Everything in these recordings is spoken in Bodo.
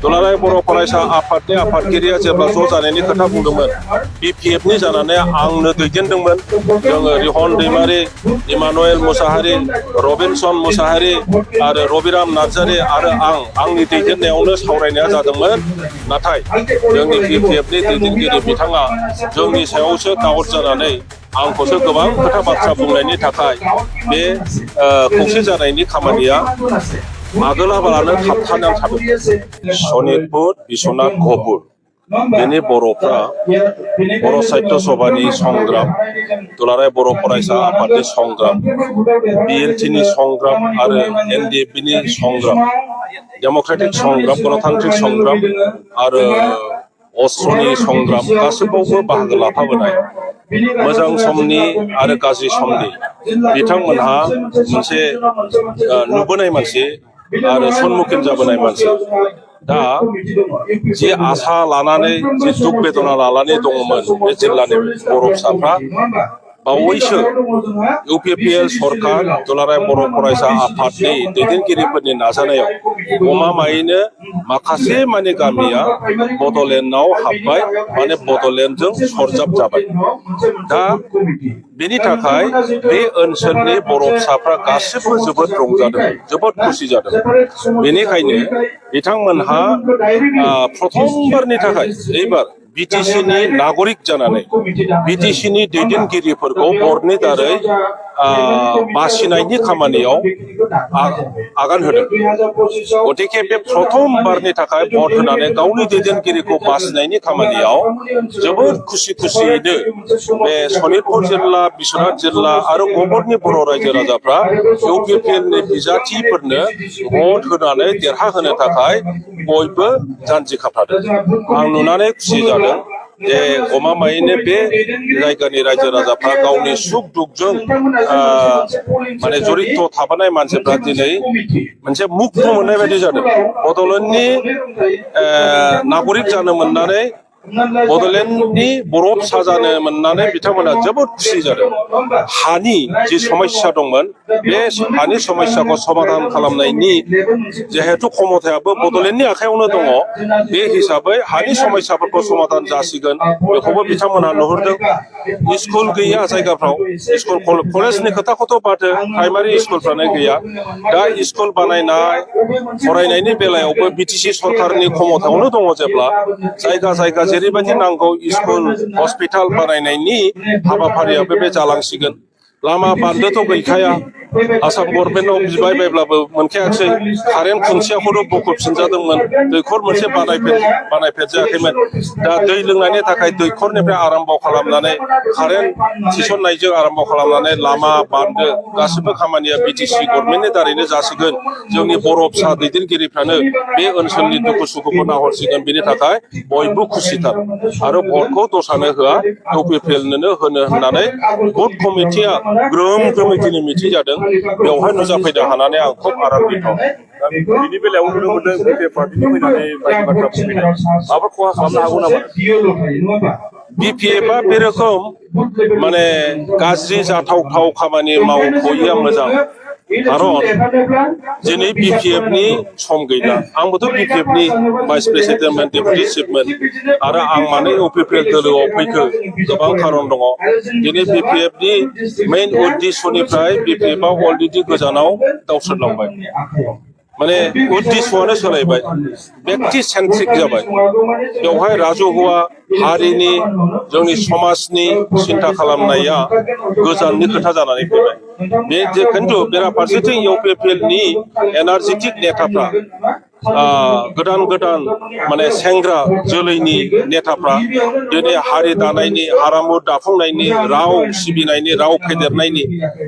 दुलाराय बर' फरायसा आफादनि आफादगिरिया जेब्ला ज' जानायनि खोथा बुंदोंमोन BPFनि जानानै आंनो दैदेनदोंमोन जोङो रिहन दैमारि इमानुएल मुसाहारि रबिनसन मुसाहारि आरो रबिराम नार्जारि आरो आंनि दैदेननायावनो सावरायनाया जादोंमोन नाथाय जोंनि BPFनि दैदेनगिरि बिथाङा जोंनि सायावसो दावट जानानै आंखौसो गोबां खोथा बाथ्रा बुंनायनि थाखाय बे खौसे जानायनि खामानिया आगोलाबालानो थाबथानानै थादों सनितपुर बिश्वनाथ गहपुर बेनि बर'फ्रा बर' साहित्य सभानि संग्राम दुलाराय बर' फरायसा आफादनि संग्राम BLTनि संग्राम आरो NDFBनि संग्राम डेम'क्रेटिक संग्राम गणतान्त्रिक संग्राम आरो अस्ट्रनि संग्राम गासिबावबो बाहागो लाफाबोनाय मोजां समनि आरो गाज्रि समनि बिथांमोनहा मोनसे नुबोनाय मानसि आरो सन्मुखीन जाबोनाय मानसि दा जे आसा लानानै जे दुख बेदना लानानै दङमोन बे जिल्लानि बर' फिसाफ्रा बावैसो UPPL सरकार दुलाराय बर' फरायसा आफादनि दैदेनगिरिफोरनि नाजानायाव गमामायैनो माखासे माने गामिया बड'लेण्डआव हाबबाय माने बड'लेण्डजों सरजाब जाबाय दा बेनि थाखाय बे ओनसोलनि बर' फिसाफ्रा गासिबो जोबोद रंजादों जोबोद खुसि जादों बेनिखायनो बिथांमोनहा प्रथमबारनि थाखाय एबार BTCनि नागरिक जानानै BTCनि दैदेनगिरिफोरखौ बर्डनि दारै बासिनायनि खामानियाव आगान होदों गतिके बे प्रथमबारनि थाखाय भट होनानै गावनि दैदेनगिरिखौ बासिनायनि खामानियाव जोबोद खुसि खुसियैनो बे सनितपुर जिल्ला बिश्वनाथ जिल्ला आरो गहपुरनि बर' रायजो राजाफ्रा UPPLनि बिजाथिफोरनो भट होनानै देरहाहोनो थाखाय बयबो जानजि खाफ्रादों आं नुनानै खुसि जादों जे गमामायैनो बे जायगानि रायजो राजाफ्रा गावनि सुख दुखजों माने जड़ित थाफानाय मानसिफ्रा दिनै मोनसे मुक्त मोननाय बायदि जादों बड'लेण्डनि नागरिक जानो मोननानै बड'लेण्डनि बर' फिसा जानो मोननानै बिथांमोना जोबोद खुसि जादों हानि जि समस्या दंमोन बे हानि समस्याखौ समाधान खालामनायनि जिहेतु क्षमतायाबो बड'लेण्डनि आखायावनो दङ बे हिसाबै हानि समस्याफोरखौ समाधान जासिगोन बेखौबो बिथांमोनहा नुहुरदों स्कुल गैया जायगाफ्राव स्कुल कलेजनि खोथाखौथ' बादो प्राइमारि स्कुलफ्रानो गैया दा स्कुल बानायनाय फरायनायनि बेलायावबो BTC सरकारनि क्षमतायावनो दङ जेब्ला जायगा जायगा जेरैबायदि नांगौ स्कुल हस्पिटाल बानायनायनि हाबाफारियाबो बे जालांसिगोन लामा बान्दोथ' गैखाया आसाम गभर्नमेन्टआव बिबाय बायब्लाबो मोनखायाखिसै कारेन्ट खुन्थियाखौथ' बख'फिनजादोंमोन दैखर मोनसे बानायफेरजायाखैमोन दा दै लोंनायनि थाखाय दैखरनिफ्राय आराम्भ खालामनानै कारेन्ट थिसननायजों आराम्भ खालामनानै लामा बान्दो गासिबो खामानिया BTC गभर्नमेन्टनि दारैनो जासिगोन जोंनि बर' फिसा दैदेनगिरिफ्रानो बे ओनसोलनि दुखु सुखुखौ नाहरसिगोन बेनि थाखाय बयबो खुसिथार आरो भटखौ दस्रानो होआ UPPLनोनो होनो होननानै भट कमिटिया ग्रोम कमिटिनि मिटिं जादों बेवहाय नुजाफैनो हानानै आं खुब आनन्दित बिनि बेलायाव नुनो मोनदों BPF पार्टिनि फैनानै बायदि बाथ्रा बुंफैनाय माबाफोर खहा खालामनो हागौ नामा BPFआ बे रोखोम माने गाज्रि जाथावथाव खामानि मावथ'यैया मोजां खारन दिनै BPFनि सम गैला आंबोथ' BPFनि भाइस प्रेसिडेन्टमोन डेपुटि चिफमोन आरो आं मानो UPPL दोलोआव फैखो गोबां खारन दङ दिनै BPFनि मेइन उद्देश्यनिफ्राय BPFआ अलरेडि गोजानाव दावस्रोदलांबाय माने उद्देश्यआनो सोलायबाय व्यक्ति सेन्ट्रिक जाबाय बेवहाय राजहुआ हारिनि जोंनि समाजनि सिन्था खालामनाया गोजाननि खोथा जानानै फैबाय बे खिन्थु बेराफारसेथिं UPPLनि एनार्जेटिक नेताफ्रा गोदान गोदान माने सेंग्रा जोलैनि नेताफ्रा दिनै हारि दानायनि हारिमु दाफुंनायनि राव सिबिनायनि राव फेदेरनायनि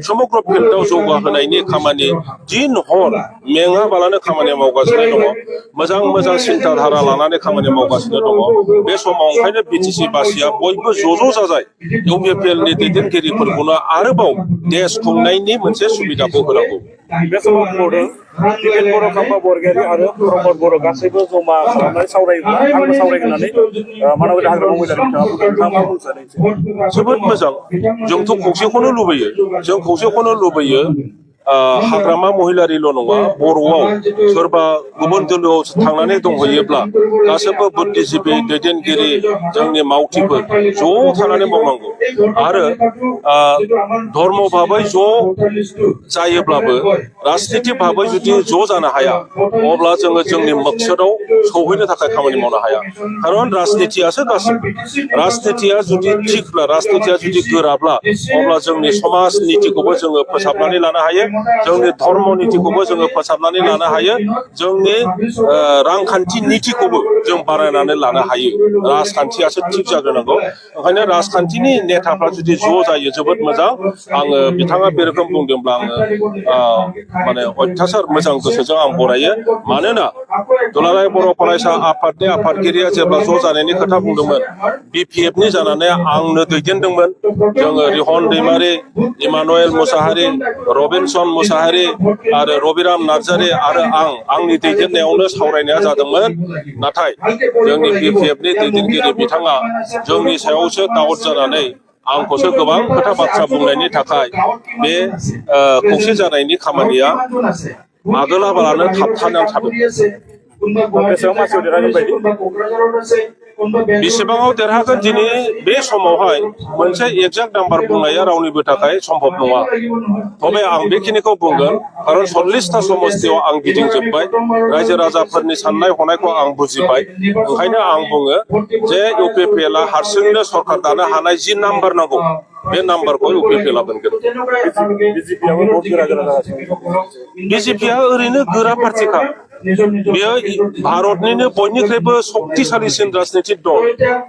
समग्र फिल्डआव जौगाहोनायनि खामानि दिन हर मेङाबालानो खामानि मावगासिनो दङ मोजां मोजां सिन्ताधारा लानानै खामानि मावगासिनो दङ बे समाव ओंखायनो BTC बासिया बयबो ज' जाजाय UPPLनि दैदेनगिरिफोरखौनो आरोबाव देश खुंनायनि मोनसे सुबिदाखौ होनांगौ बे समाव बुंबावदों दिपेन बर' खाम्फा बरगयारि आरो प्रमद बर' गासैबो जमा खालामनानै सावरायोब्ला आंबो सावरायगोन होननानै मानबा हाग्रामा मोजां नोंथाङा मा बुंनो जोबोद मोजां जोंथ' खौसेखौनो लुबैयो जों खौसेखौनो लुबैयो हाग्रामा महिलारिल' नङा बर'आव सोरबा गुबुन दोलोआव थांनानै दंहैयोब्ला गासैबो बुद्धिजिबि दैदेनगिरि जोंनि मावथिफोर ज' थानानै मावनांगौ आरो धर्म भाबै ज' जायोब्लाबो राजनितिक भाबै जुदि ज' जानो हाया अब्ला जोङो जोंनि मकसदाव सौहैनो थाखाय खामानि मावनो हाया खारन राजनितियासो गासिबो राजनितिया जुदि थिगब्ला राजनितिया जुदि गोराब्ला अब्ला जोंनि समाज नितिखौबो जोङो फोसाबनानै लानो हायो जोंनि धर्म नितिखौबो जोङो फोसाबनानै लानो हायो जोंनि रांखान्थि नितिखौबो जों बानायनानै लानो हायो राजखान्थियासो थिग जाग्रोनांगौ ओंखायनो राजखान्थिनि नेताफ्रा जुदि ज' जायो जोबोद मोजां आङो बिथाङा बे रोखोम बुंदोंब्ला आङो माने अयथासार मोजां गोसोजों आं बरायो मानोना दुलाराय बर' फरायसा आफादनि आफादगिरिया जेब्ला ज' जानायनि खोथा बुंदोंमोन BPFनि जानानै आंनो दैदेनदोंमोन जोङो रिहन दैमारि इमानुएल मुसाहारि रबिनसन मुसाहारि आरो रबिराम नार्जारि आरो आंनि दैदेननायावनो सावरायनाया जादोंमोन नाथाय जोंनि BPFनि दैदेनगिरि बिथाङा जोंनि सायावसो दाउट जानानै आंखौसो गोबां खोथा बाथ्रा बुंनायनि थाखाय बे खौसे जानायनि खामानिया आगोलाबालानो थाबथानानै थादों बेसेबां मासियाव देरहागोन बायदि बेसेबाङाव देरहागोन दिनै बे समावहाय मोनसे एक्जाक्ट नाम्बार बुंनाया रावनिबो थाखाय सम्भब नङा तबे आं बेखिनिखौ बुंगोन खारन 40टा समस्तियाव आं गिदिंजोबबाय रायजो राजाफोरनि साननाय हनायखौ आं बुजिबाय ओंखायनो आं बुङो जे UPPL आ हारसिङैनो सरकार दानो हानाय जि नाम्बार नांगौ बे नाम्बारखौ UPPL आ मोनगोन BJPआ ओरैनो गोरा पार्टिखा बेयो भारतनिनो बयनिख्रुइबो शक्तिशालीसिन राजनीतिक दल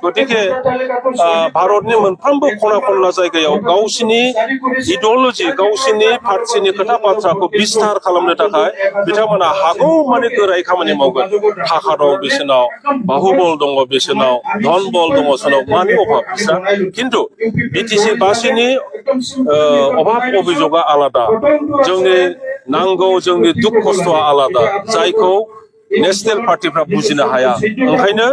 गतिके भारतनि मोनफ्रोमबो खना खनला जायगायाव गावसिनि इडिअल'जि गावसिनि पार्टिनि खोथा बाथ्राखौ बिस्तार खालामनो थाखाय बिथांमोना हागौ माने गोरायै खामानि मावगोन थाखा दं बिसोरनाव बाहुबल दङ बिसोरनाव धन बल दङ बिसोरनाव मानि अभाब बिस्रा खिन्थु BTC बासिनि अभाब अभियोगआ आलादा जोंनि नांगौ जोंनि दुख खस्थ'आ आलादा जायखौ नेशनेल पार्टिफ्रा बुजिनो हाया ओंखायनो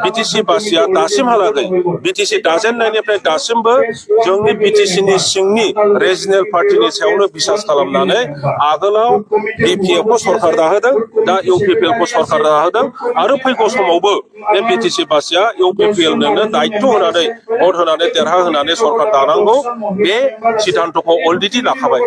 BTC बासिया दासिमहालागै BTC दाजेननायनिफ्राय दासिमबो जोंनि BTCनि सिंनि रिजनेल पार्टिनि सायावनो बिसास खालामनानै आगोलाव BPF खौ सरकार दाहोदों दा UPPL खौ सरकार दाहोदों आरो फैगौ समावबो बे BTC बासिया UPPL नोनो दायित्व होनानै भट होनानै देरहा होनानै सरकार दानांगौ बे सिद्धान्तखौ अलरेडि लाखाबाय